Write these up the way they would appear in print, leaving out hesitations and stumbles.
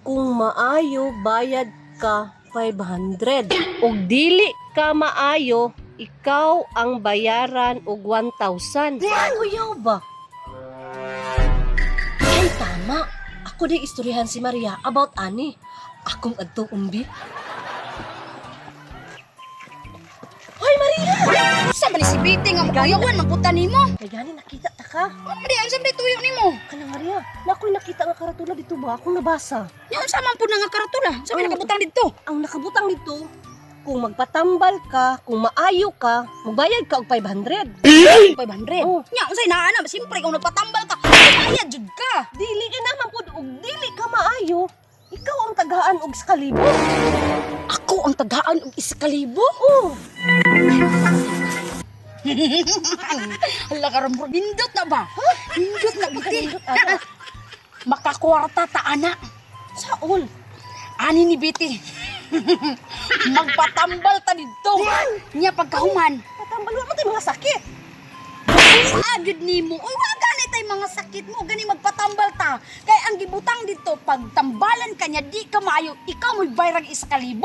Kung maayo, bayad ka 500. Og dili ka maayo, ikaw ang bayaran og 1,000. Kuyaw ba? Ay, tama. Ako di istoryahan si Maria about ani. Akong adto umbi. Hoy, Maria! Unsa man ni si Biti nga makayawan man puta nimo? Kay gani nakita ta ka. Ano di unsa man di tuyo nimo? Kanang Maria, nakoy nakita nga karatula dito ba? Akong nabasa. Nya unsa man pud nga karatula? Unsa man Oh. nakabutang didto? Ang nakabutang dito, kung magpatambal ka, kung maayo ka, magbayad ka og 500. 500. Oh. Nya unsay naa na? Siyempre kung nagpatambal ka, bayad jud ka. Dili ka naman pud og dili ka maayo, ikaw ang tagaan og sa kalibo. Ako ang tagaan og 1,000. Oh, Hala karon bro, nindot na ba? Nindot na biti. Nindot, ana. Makakwarta ta ana. Saon? Ani ni Biti. Magpatambal ta didto. Nya pagkahuman, Patambal wa man tay mga sakit. Agad nimo. Uy, wa gani tay mga sakit mo, gani magpatambal ta. Kay ang gibutang dito pag tambalan ka niya di ka maayo, ikaw mo'y bayrag 1,000.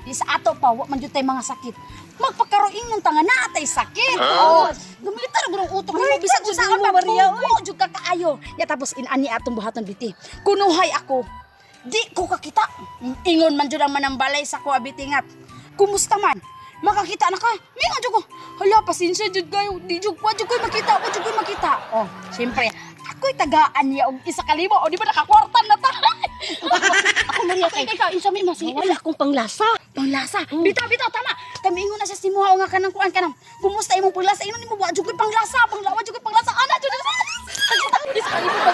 Di sa ato pa wa man jud tay mga sakit. Magpakaroingon ta nga naa tay sakit. Oh, gumita ra gud ang utok nimo Ay, bisan jud unsaon nimo, pa Maria, bugo jud ka kaayo. Ya tapos inani atong buhaton biti. Kunuhay ako. Di ko kakita. Ingon man jud ang manambalay sa kuha biti nga. Kumusta man? Makakita na ka. Mingon jud ko. Hala, pasensya jud kayo. Di jud ko jud ko makita, wa jud ko makita. Oh, siyempre, ako'y tagaan niya og 1,000. O di ba nakakwarta na ta? Ako Maria kay Kay ikaw unsa may masi? wala akong panglasa. Panglasa. Bitaw bitaw tama. Kami ingon na siya si Muha nga kanang kuan kanang. Kumusta imong panglasa? Ingon nimo wa jud ko'y panglasa, panglawa jud ko'y panglasa. Ana jud. 1,000 ba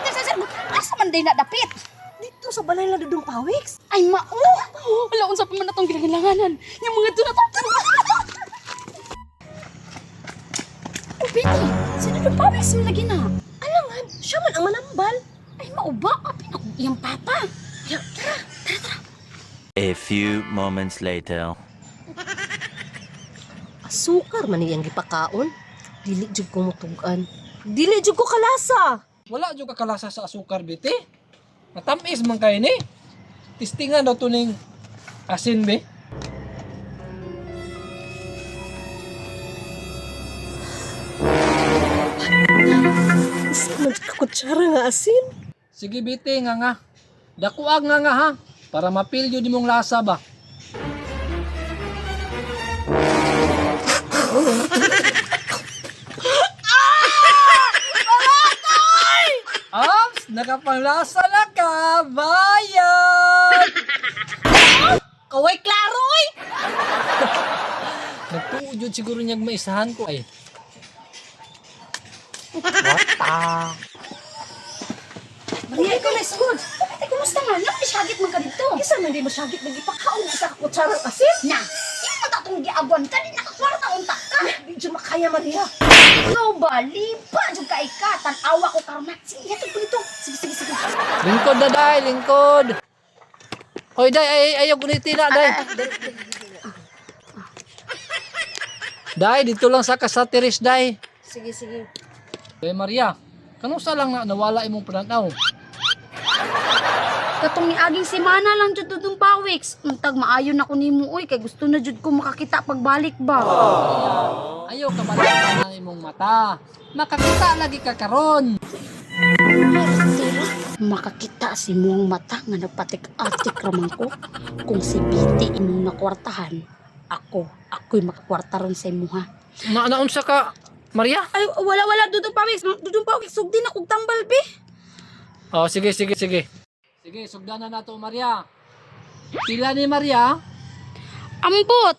1,000. Asa man day na dapit? Dito sa balay na Dudong Pawiks. Ay mao. Hala unsa pa man atong ginagilanganan. Yung mga doon ato. Oh, Betty, sino yung pawis mo lagi na? Alangan, siya man ang manambal. Ay mauba, apin ako iyang papa. Ya, tara. A few moments later. Asukar man iyang gipakaon. Dili jud ko mutugan. Dili jud ko kalasa. Wala jud ka kalasa sa asukar biti. Matamis man kay ni. Tistingan daw to ning asin be. Isa man jud ka kutsara nga asin. Sige biti nga nga. Dakuag nga nga ha para mapil jud imong lasa ba. Ops, nakapanglasa na ka, bayad! Kaway klaro oy. Nagtuo jud siguro niyag maisahan ko ay. Wata. Maria, ikaw na sugod. Oh, Betty, kumusta man? Nakisyagit man ka dito. Kisa man di masyagit nagipakaon sa kutsarang asin. Na, imo ta atong giagwan ka, di nakakwarta unta ka. Di jud makaya Maria. Ikaw ba, lipa jud kay ka, tan-awa ko karon na. Sige, yatod ko dito. Sige, sige, sige. Lingkod na day, lingkod. Hoy day, ay ayaw guniti na day. Day, dito lang sa kasatiris day. Sige, sige. Day Maria, kanusa lang na nawala imong pananaw? Katong niaging semana lang jud dudong pawiks. Untag maayo na ko nimo oy kay gusto na jud ko makakita pagbalik ba. Ayaw ka balatan ng imong mata. Makakita lagi ka karon. Makakita si mong mata nga nagpatik-atik raman ko. Kung si Biti imong nakwartahan, ako, ako'y makakwarta ron sa imuha. Na naunsa ka, Maria? Ay, wala wala dudong pawiks. Dudong pawiks sugdi na kog tambal be. Oh, sige, sige, sige. Sige, sugdan na nato Maria. Pila ni Maria? Ambot.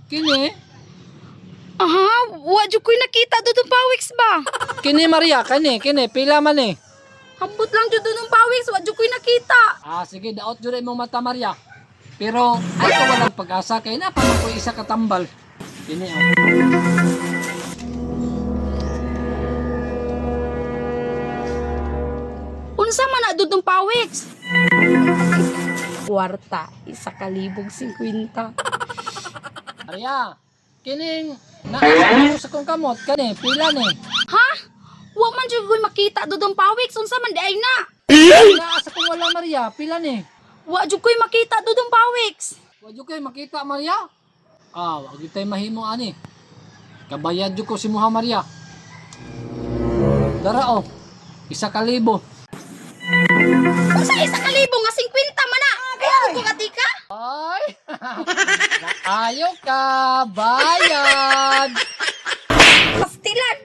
Kini? Aha, wa jud ko'y nakita dudong pawiks ba? Kini Maria, kani, kini pila man eh. Ambot lang jud dudong pawiks, wa jud ko'y nakita. Ah, sige, daot jud imong mata Maria. Pero ay ka walang pag-asa kay na pa man ko isa ka tambal. Kini oh. Unsa man na dudong pawiks? Kwarta, 1,050. Maria, kining na sa kong kamot kani pila ni. Ha? Wa man jud ko'y makita dudong pawiks, unsa man di ay na? Naa sa kong wala, Maria, pila ni? Wa jud ko'y makita, Dudong Pawiks. Wa jud kay makita, Maria. Ah, wa gyud tay mahimo ani. Kabayad jud ko si Muha, Maria. Dara oh. 1,000. Unsa 1,000 nga 50 man na? Kaya ko katika? Ay! Naayo ka, bayad! Pastilan.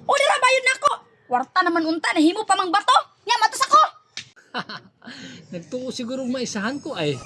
O dara bayod nako. Kwarta naman unta nahimo pa mang bato. Nya matos ako. Nagtuo siguro maisahan ko ay.